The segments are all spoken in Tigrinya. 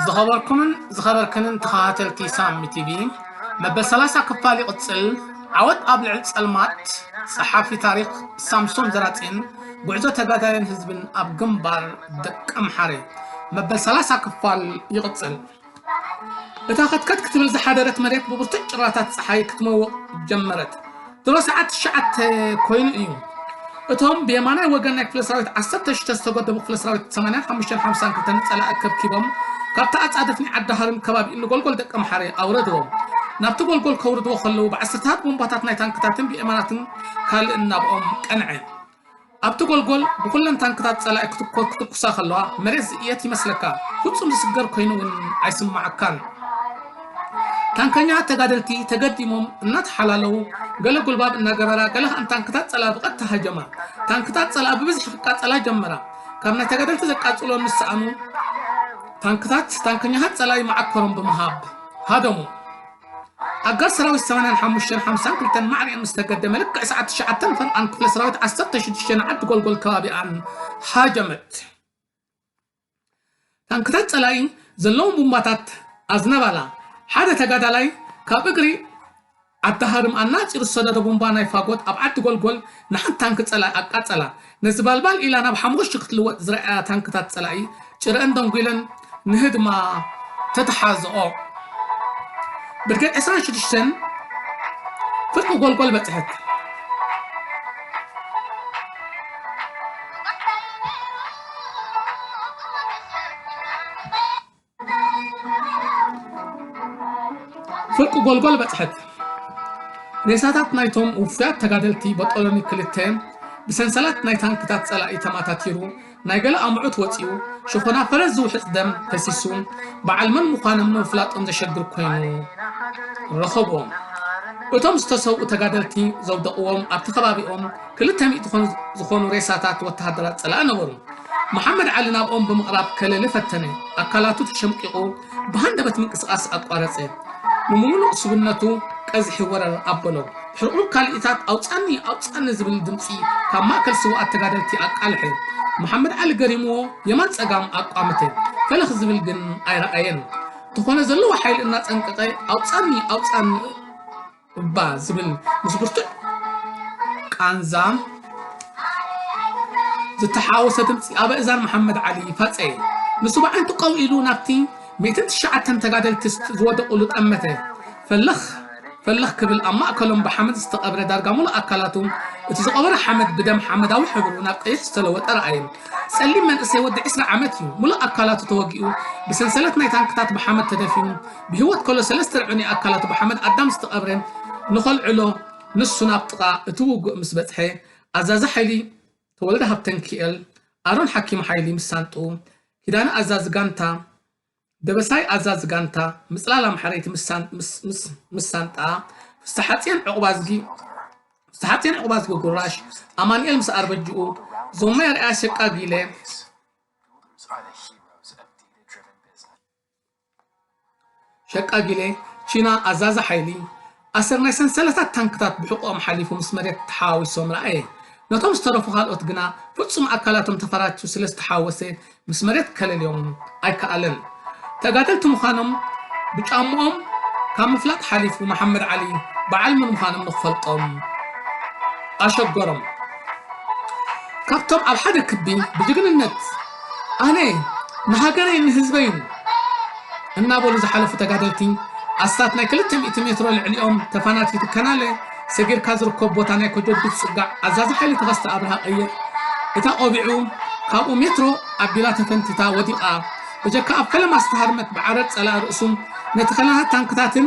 ዝኸበርኩምን ዝኸበርክንን ተኸታተልቲ ሳሚ ቲቪ፣ መበል ሰላሳ ክፋል ይቕጽል። ዓወት ኣብ ልዕሊ ጸልማት። ጸሓፊ ታሪኽ ሳምሶን ዘራጽን፣ ጉዕዞ ተጋዳላይን ህዝብን ኣብ ግንባር ደቀምሓረ፣ መበል ሰላሳ ክፋል ይቕጽል። እታ ከትከት ክትብል ዝሓደረት መሬት ብብርቱዕ ጭራታት ጸሓይ ክትመውቕ ጀመረት። ድሮ ሰዓት ትሽዓተ ኮይኑ እዩ። እቶም ብየማናይ ወገን ናይ ክፍለ ሰራዊት ዓሰርተ ሽዱሽተ ዝተጎደቡ ክፍለ ሰራዊት ሰማንያን ሓሙሽተን ሓምሳን ክልተን ንጸላኢ ከብኪቦም፣ ካብቲ ኣጻድፍኒ ዓዲ ሃርም ከባቢኡ ንጎልጎል ደቀምሓረ ኣውረድዎም። ናብቲ ጎልጎል ከውርድዎ ከለዉ፣ ብዓሰርተታት ቦምባታት ናይ ታንክታትን ብኤማናትን ካልእን ናብኦም ቀንዐ። ኣብቲ ጎልጎል ብኹለን ታንክታት ጸላኢ ክትኮ-፣ ክትኩሳ ከለዋ፣ መሬት ዝእየት ይመስለካ። ፍጹም ዝስገር ኮይኑ እውን ኣይስምዓካን። ታንከኛታት ተጋደልቲ ተገዲሞም እናተሓላለዉ፣ ገለ ጉልባብ እናገበራ፣ ገለ ከኣ ንታንክታት ጸላኢ ብቐጥታ ሃጀማ። ታንክታት ጸላኢ ብብዝሒ ክቃጸላ ጀመራ። ካብ ናይ ተጋደልቲ ዘቃጽሎ ምስ ሰኣኑ፣ ታንክታት ታንከኛታት ጸላኢ መዓኮሮም ብምሃብ ሃደሙ። ኣጋር ሰራዊት ሰማንያን ሓሙሽተን ሓምሳን ክልተን ማዕሪኤን ምስ ተገደመ፣ ልክዕ ሰዓት ትሽዓተን ፈርቓን ክፍለ ሰራዊት ዓሰርተ ሽዱሽተ ንዓዲ ጎልጎል ከባቢኣን ሃጀመት። ታንክታት ጸላኢ ዘለዎም ቡምባታት ኣዝነባላ። ሓደ ተጋዳላይ ካብ እግሪ ዓዲ ሃርም ኣናጺሩ ዝሰደዶ ቡምባ ናይ ፋጎት ኣብ ዓዲ ጎልጎል ንሓንቲ ታንኪ ጸላኢ ኣቃጸላ። ነዚ ባልባል ኢላ ናብ ሓሙኽሽቲ ክትልወጥ ዝረኣያ ታንክታት ጸላኢ ጭረአን ደንጒለን ንህድማ ተተሓዝኦ። ብርጌድ ዕስራን ሽዱሽተን ፍርቂ ጎልጎል በጽሐት። ፍርቂ ጎልጎል በጽሐት። ሬሳታት ናይቶም ውፉያት ተጋደልቲ በጦሎኒ ክልተ ብሰንሰላት ናይ ታንክታት ጸላኢ ተማታቲሩ፣ ናይ ገለ ኣምዑት ወጺኡ፣ ሸኾና ፈረስ ዝውሕጥ ደም ፈሲሱ፣ በዓል መን ምዃኖም ንምፍላጦም ዘሸግር ኮይኑ ረኸብዎም። እቶም ዝተሰውኡ ተጋደልቲ ዘውደቕዎም ኣብቲ ከባቢኦም ክልተ ሚእቲ ዝኾኑ፣ ዝኾኑ ሬሳታት ወተሃደራት ጸላኢ ነበሩ። መሓመድ ዓሊ ናብኦም ብምቕራብ ከለሊ ፈተነ። ኣካላቱ ተሸምቂቑ ብሃንደበት ምንቅስቓስ ኣቋረጸ። ንምሉእ ስብነቱ ቀዝሒ ወረር ኣበሎ። ሕርቑ ካልኢታት "ኣውጻኒ! ኣውጻኒ!" ዝብል ድምጺ ካብ ማእከል ስዉኣት ተጋደልቲ ኣቃልሐ። መሓመድ ዓሊ ገሪምዎ የማን ጸጋም ኣቋመተ። ፈለኽ ዝብል ግን ኣይረኣየን። እንተኾነ ዘለዎ ሓይሊ እናጸንቀቐ "ኣውጻኒ! ኣውጻኒ!" እባ ዝብል ምስ ብርቱዕ ቃንዛ ዝተሓወሰ ድምጺ ኣብ ኣእዛን መሓመድ ዓሊ ፈጸየ። ንሱ ብዓይንቱ ቀው ኢሉ ናብቲ ሚእትን ትሽዓተን ተጋደልቲ ዝወደቑሉ ጠመተ። ፈለኽ ፈለኽ ክብል ኣብ ማእከሎም ብሓመድ ዝተቐብረ ዳርጋ ሙሉእ ኣካላቱ፣ እቲ ዝቐበሮ ሓመድ ብደም ሓመዳዊ ሕብሩ ናብ ቀይሕ ዝተለወጠ ረኣየ። ጸሊም መንእሰይ ወዲ ዕስራ ዓመት እዩ። ሙሉእ ኣካላቱ ተወጊኡ፣ ብሰንሰለት ናይ ታንክታት ብሓመድ ተደፊኑ፣ ብህይወት ከሎ ሰለስተ ርዕኑይ ኣካላቱ ብሓመድ ኣዳም ዝተቐብረ ንኸልዕሎ፣ ንሱ ናብ ጥቓ እቲ ውጉእ ምስ በጽሐ፣ ኣዛዚ ሓይሊ ተወልደ ሃብተንኪኤል፣ ኣሮን ሓኪም ሓይሊ ምስ ሳንጡ፣ ኪዳነ ኣዛዚ ጋንታ፣ ደበሳይ ኣዛዚ ጋንታ፣ ምጽላል ኣምሓረይቲ ምስ ሳን-፣ ምስ፣ ምስ፣ ምስ ሳንጣ፣ ፍስሓጽዮን ዕቑባዝጊ፣ ፍስሓጽዮን ዕቑባዝጊ ጉራሽ፣ ኣማኑኤል ምስ ኣርበጅኡ፣ ዞማይ ኣርኣያ ሸቃ ጊለ፣ ሸቃ ጊለ፣ ቺና ኣዛዚ ሓይሊ፣ ኣሰር ናይ ሰንሰለታት ታንክታት ብሕቖኦም ሓሊፉ ምስ መሬት ተሓዋዊሶም ረኣየ። ነቶም ዝተረፉ ካልኦት ግና ፍጹም ኣካላቶም ተፈራቹ ስለ ዝተሓወሰ ምስ መሬት ከለልዮም ኣይከኣለን። ተጋደልቲ ምዃኖም ብጫምኦም ካብ ምፍላጥ ሓሊፉ መሓመድ ዓሊ በዓል መን ምዃኖም ንኽፈልጦም ኣሸገሮም። ካብቶም ኣብ ሓደ ክቢ ብጅግንነት "ኣነ ንሃገረይን ንህዝበይን" እናበሉ ዝሓለፉ ተጋደልቲ፣ ኣስታት ናይ ክልተ ሚእቲ ሜትሮ ልዕሊኦም ተፋናቲቱ ከናለ ሰጊርካ ዝርከብ ቦታ ናይ ኮጆዲት ጽጋዕ ኣዛዚ ሓይሊ ተኸስተ ኣብርሃ ቀይሕ፣ እታ ቆቢዑ ካብኡ ሜትሮ ኣቢላ ተፈንቲታ ወዲቓ። ብጀካ ኣብ ፈለማ ዝተሃርመት ብዓረር ጸላኢ ርእሱ፣ ነቲ ከለናት ታንክታትን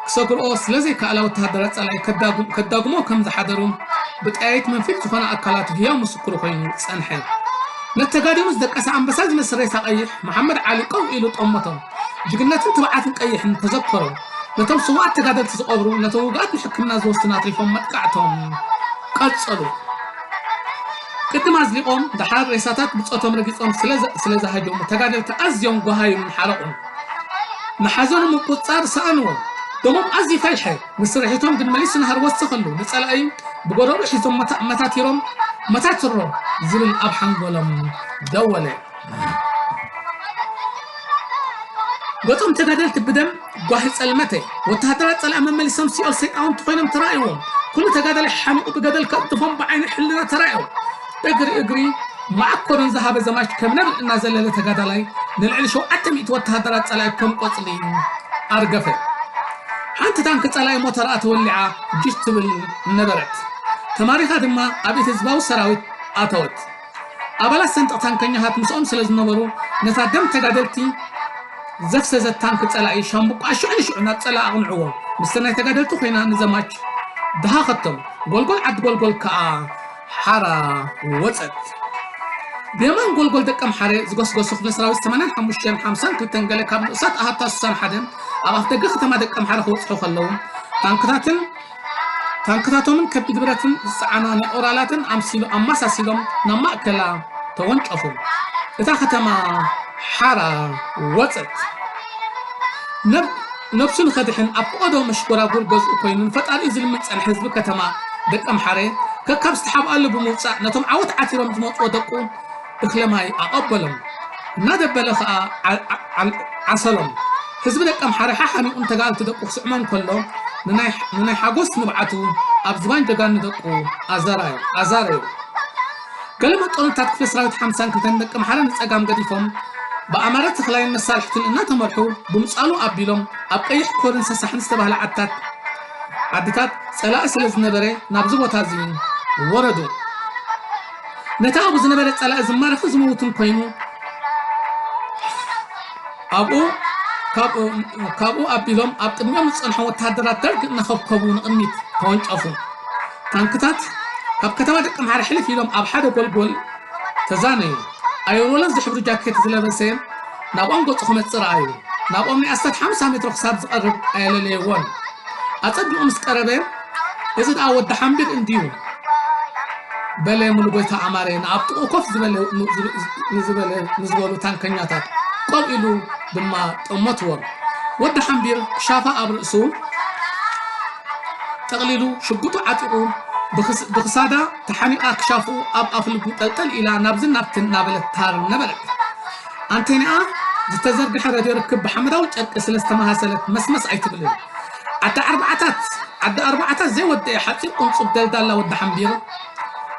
ክሰግርኦ ስለ ዘይከኣላ፣ ወተሃደራት ጸላኢ ከዳጉ-፣ ከዳጉሞ ከም ዝሓደሩ ብጠያይት መንፊት ዝኾነ ኣካላቱ ህያው ምስክሩ ኮይኑ ጸንሐ። ነቲ ተጋዲሙ ዝደቀሰ ኣንበሳ ዝመስል ሬሳ ቀይሕ መሓመድ ዓሊ ቀው ኢሉ ጠመቶ። ጅግነትን ትብዓትን ቀይሕን ተዘከሮ። ነቶም ስዉኣት ተጋደልቲ ዝቐብሩ፣ ነቶም ውጉኣት ንሕክምና ዝወስዱን ኣትሪፎም መጥቃዕቶም ቀጸሉ። ቅድም ኣዝሊቖም፣ ደሓር ሬሳታት ብጾቶም ረጊጾም ስለ ዘ-፣ ስለ ዝሃጀሙ፣ ተጋደልቲ ኣዝዮም ጓሃዩን ሓረቑን። ንሓዘኑ ምቁጽጻር ሰኣንዎ። ደሞም ኣዝዩ ፈልሐ። ንስርሒቶም ግን መሊሱ ናህሪ ወሰኸሉ። ንጸላኢ ብጎረሮ ሒዞም መታ-፣ መታቲሮም፣ "መታትሮ" ዝብል ኣብ ሓንጎሎም ደወለ። ገጾም ተጋደልቲ ብደም ጓሂ ጸልመተ። ወተሃደራት ጸላኢ መመሊሶም ሲኦል ሰይጣውንቲ ኮይኖም ተራእይዎም። ኩሉ ተጋዳላይ ሓሚቑ ብገደል ከጥፎም ብዓይኒ ሕልና ተራእዮም። እግሪ እግሪ መዓኮርን ዝሃበ ዘማች ከም ነብሪ እናዘለለ ተጋዳላይ ንልዕሊ ሸውዓተ ሚእቲ ወተሃደራት ጸላኢ ከም ቆጽሊ ኣርገፈ። ሓንቲ ታንክ ጸላኢ ሞተርኣ ተወሊዓ ጅሽ ትብል ነበረት። ተማሪኻ ድማ ኣብ ቤት ህዝባዊ ሰራዊት ኣተወት። ኣባላት ሰንጠቕ ታንከኛታት ምስኦም ስለ ዝነበሩ ነታ ደም ተጋደልቲ ዘፍሰሰት ታንክ ጸላኢ ሻምብቆኣ ሽዑ ንሽዑ ናብ ጸላኢ ኣቕንዕዎ። ምስቲ ናይ ተጋደልቲ ኮይና ንዘማች ደሃኸቶም። ጎልጎል ዓዲ ጎልጎል ከኣ ሓራ ወጸት። ብየማን ጎልጎል ደቀምሓረ ዝገስገሱ ክፍለ ሰራዊት ሰማንያን ሓሙሽተን ሓምሳን ክልተን ገለ ካብ ንኡሳት ኣሃታ ስሳን ሓደን ኣብ ኣፍደገ ከተማ ደቀምሓረ ክበጽሑ ከለዉ ታንክታትን ታንክታቶምን ከቢድ ብረትን ዝጸዓና ናይ ኦራላትን ኣምሲሉ ኣማሳሲሎም ናብ ማእከላ ተወንጨፉ። እታ ከተማ ሓራ ወጸት። ነብ ነብሱ ንኸድሕን ኣብ ፍቐዶ መሽጎራጉር ገዝኡ ኮይኑ ንፈጣሪኡ ዝልምን ዝጸንሐ ህዝቢ ከተማ ደቀምሓረ ከካብ ዝተሓብኣሉ ብምውጻእ ነቶም ዓወት ዓቲሮም ዝመጽዎ ደቁ እኽለ ማይ ኣቐበሎም። እናደበለ ኸኣ ዓ- ዓ- ዓል- ዓሰሎም። ህዝቢ ደቀምሓረ ሓሓኒቑ ንተጋደልቲ ደቁ ክስዕሞም ከሎ ንናይ ንናይ ሓጎስ ንብዓቱ ኣብ ዝባን ጀጋኑ ደቁ ኣዘራዩ ኣዛረዩ። ገለ መጠኑታት ክፍለ ሰራዊት ሓምሳን ክልተን ደቀምሓረ ንጸጋም ገዲፎም ብኣማረ ተኽላይን መሳርሕቱን እናተመርሑ ብምጻሉ ኣቢሎም ኣብ ቀይሕ ኮርን ሰሳሕን ዝተባህለ ዓድታት ዓድታት ጸላኢ ስለ ዝነበረ ናብዚ ቦታ እዚ ወረዱ። ነቲ ኣብኡ ዝነበረ ጸላኢ ዝማረኽን ዝምውትን ኮይኑ ኣብኡ ካብኡ ካብኡ ኣቢሎም ኣብ ቅድሚኦም ዝጸንሑ ወተሃደራት ደርግ እናኸብከቡ ንቕድሚት ተወንጨፉ። ታንክታት ካብ ከተማ ደቀምሓረ ሕልፍ ኢሎም ኣብ ሓደ ጎልጎል ተዛነዩ። ኣየር ወለንዝ ዝሕብሩ ጃኬት ዝለበሰ ናብኦም ገጹ ክመጽእ ረኣዩ። ናብኦም ናይ ኣስታት ሓምሳ ሜትሮ ክሳብ ዝቐርብ ኣየለለይዎን። ኣጸቢቑ ምስ ቀረበ፣ "እዚ ደኣ ወዲ ሓምቢር እንድዩ?" በለ ሙሉ ጎይታ ኣማረ ንኣብ ጥቕኡ ኮፍ ዝበለ ንዝበለ ንዝበሉ ታንከኛታት። ቆብ ኢሉ ድማ ጠመትዎም። ወዲ ሓምቢር ክሻፋ ኣብ ርእሱ ጠቕሊሉ ሽጉጡ ዓጢቑ ብኽስ- ብኽሳዳ ተሓኒቓ ክሻፍኡ ኣብ ኣፍልቡ ጠልጠል ኢላ ናብዝን ናብትን እናበለት ታር ነበረት። ኣንቴናኣ ዝተዘርግሐ ረድዮ ርክብ ብሓመዳዊ ጨርቂ ስለ ዝተመሃሰለት መስመስ ኣይትብልን። ዓዲ ኣርባዓታት ዓዲ ኣርባዓታት ዘይወደአ ሓጺር ቁንጹብ ደልዳላ ወዲ ሓምቢር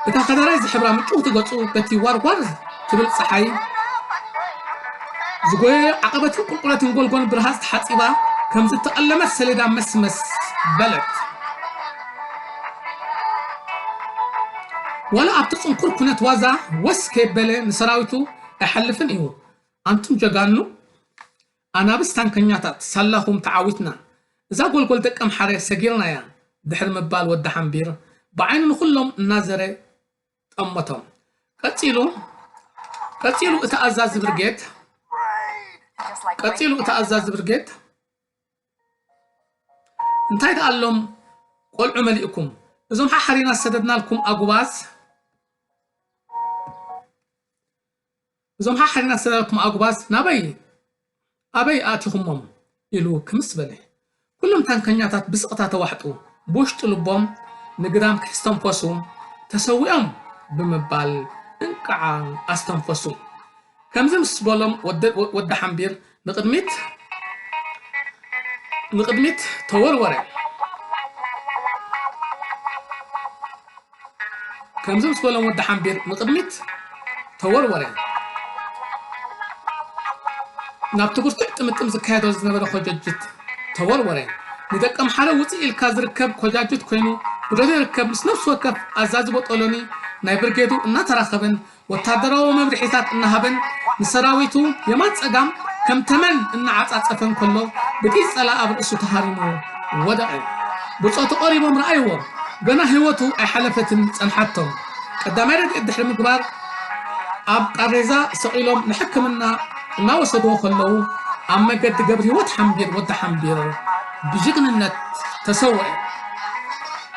እታ ከደራይ ዝሕብራ ምጭውቲ ገጹ በቲ ዋርዋር ትብል ጸሓይ ዝጎየዮ ዓቐበትን ቁልቁለትን ጎልጎል ብርሃጽ ተሓጺባ ከም ዝተቐለመት ሰሌዳ መስመስ በለት። ዋላ ኣብቲ ጽንኩር ኩነት ዋዛ ወስ ከየበለ ንሰራዊቱ ኣይሓልፍን እዩ። ኣንቱም ጀጋኑ ኣናብስ ታንከኛታት ሳላኹም ተዓዊትና። እዛ ጎልጎል ደቀምሓረ ሰጊርናያ ድሕሪ ምባል ወዲ ሓምቢር ብዓይኑ ንኹሎም እናዘረ ጠመቶም። ቀጺሉ ቀጺሉ እቲ ኣዛዚ ብርጌድ ቀጺሉ እቲ ኣዛዚ ብርጌድ እንታይ ደኣሎም ቆልዑ መሊእኩም እዞም ሓሓሪና ዝሰደድናልኩም ኣጉባዝ እዞም ሓሓሪና ዝሰደድናልኩም ኣጉባዝ ናበይ ኣበይ ኣቲኹሞም ኢሉ ክምስ በለ። ኩሎም ታንከኛታት ብስቕታ ተዋሕጡ። ብውሽጢ ልቦም ንግዳም ከይስተንፈሱ ተሰዊኦም ብምባል እንቃዓ ኣስተንፈሱ። ከምዚ ምስ በሎም ወዲ ሓምቢር ንቕድሚት ንቕድሚት ተወርወረ። ከምዚ ምስ በሎም ወዲ ሓምቢር ንቕድሚት ተወርወረ። ናብቲ ብርቱዕ ጥምጥም ዝካየዶ ዝነበረ ኮጀጅት ተወርወረ። ንደቀምሓረ ውፅእ ኢልካ ዝርከብ ኮጃጅት ኮይኑ ብረድዮ ይርከብ ምስ ነፍሲ ወከፍ ኣዛዚ ቦጦሎኒ ናይ ብርጌዱ እናተራኸበን ወታደራዊ መምርሒታት እናሃበን ንሰራዊቱ የማን ጸጋም ከም ተመን እናዓጻጸፈ እንከሎ ብጥይት ጸላኢ ኣብ ርእሱ ተሃሪሙ ወደቐ። ብጾቱ ቀሪቦም ረኣይዎ። ገና ህይወቱ ኣይሓለፈትን ጸንሓቶም። ቀዳማይ ረድኤት ድሕሪ ምግባር ኣብ ቃሬዛ ሰቒሎም ንሕክምና እናወሰድዎ ከለዉ ኣብ መገዲ ገብርህይወት ሓምቢር ወዲ ሓምቢር ብጅግንነት ተሰውአ።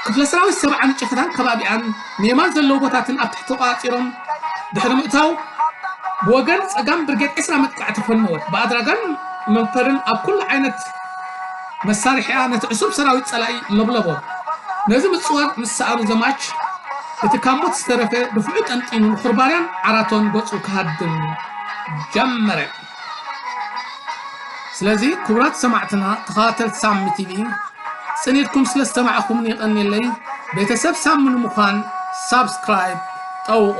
ክፍለ ሰራዊት ሰብዓን ጨፈታን ከባቢኣን ንየማን ዘለዉ ቦታትን ኣብ ትሕቲ ተቋጺሮም ድሕሪ ምእታው ብወገን ጸጋም ብርጌድ ዕስራ መጥቃዕቲ ፈነወት። ብኣድራጋን መንፈርን ኣብ ኩሉ ዓይነት መሳርሒኣ ነቲ ዕሱብ ሰራዊት ጸላኢ ለብለቦ። ነዚ ምጽዋር ምስ ሰኣኑ ዘማች እቲ ካብ ሞት ዝተረፈ ድፍዑ ጠንጢኑ ንኹርባርያን ዓራቶን ገጹ ክሃድም ጀመረ። ስለዚ ክቡራት ሰማዕትና ተኸታተልቲ ሳሚ ቲቪ፣ ጽን ኢልኩም ስለ ዝሰማዕኹምኒ የቐንየለይ። ቤተሰብ ሳሚ ንምዃን ሳብስክራይብ ጠውቑ።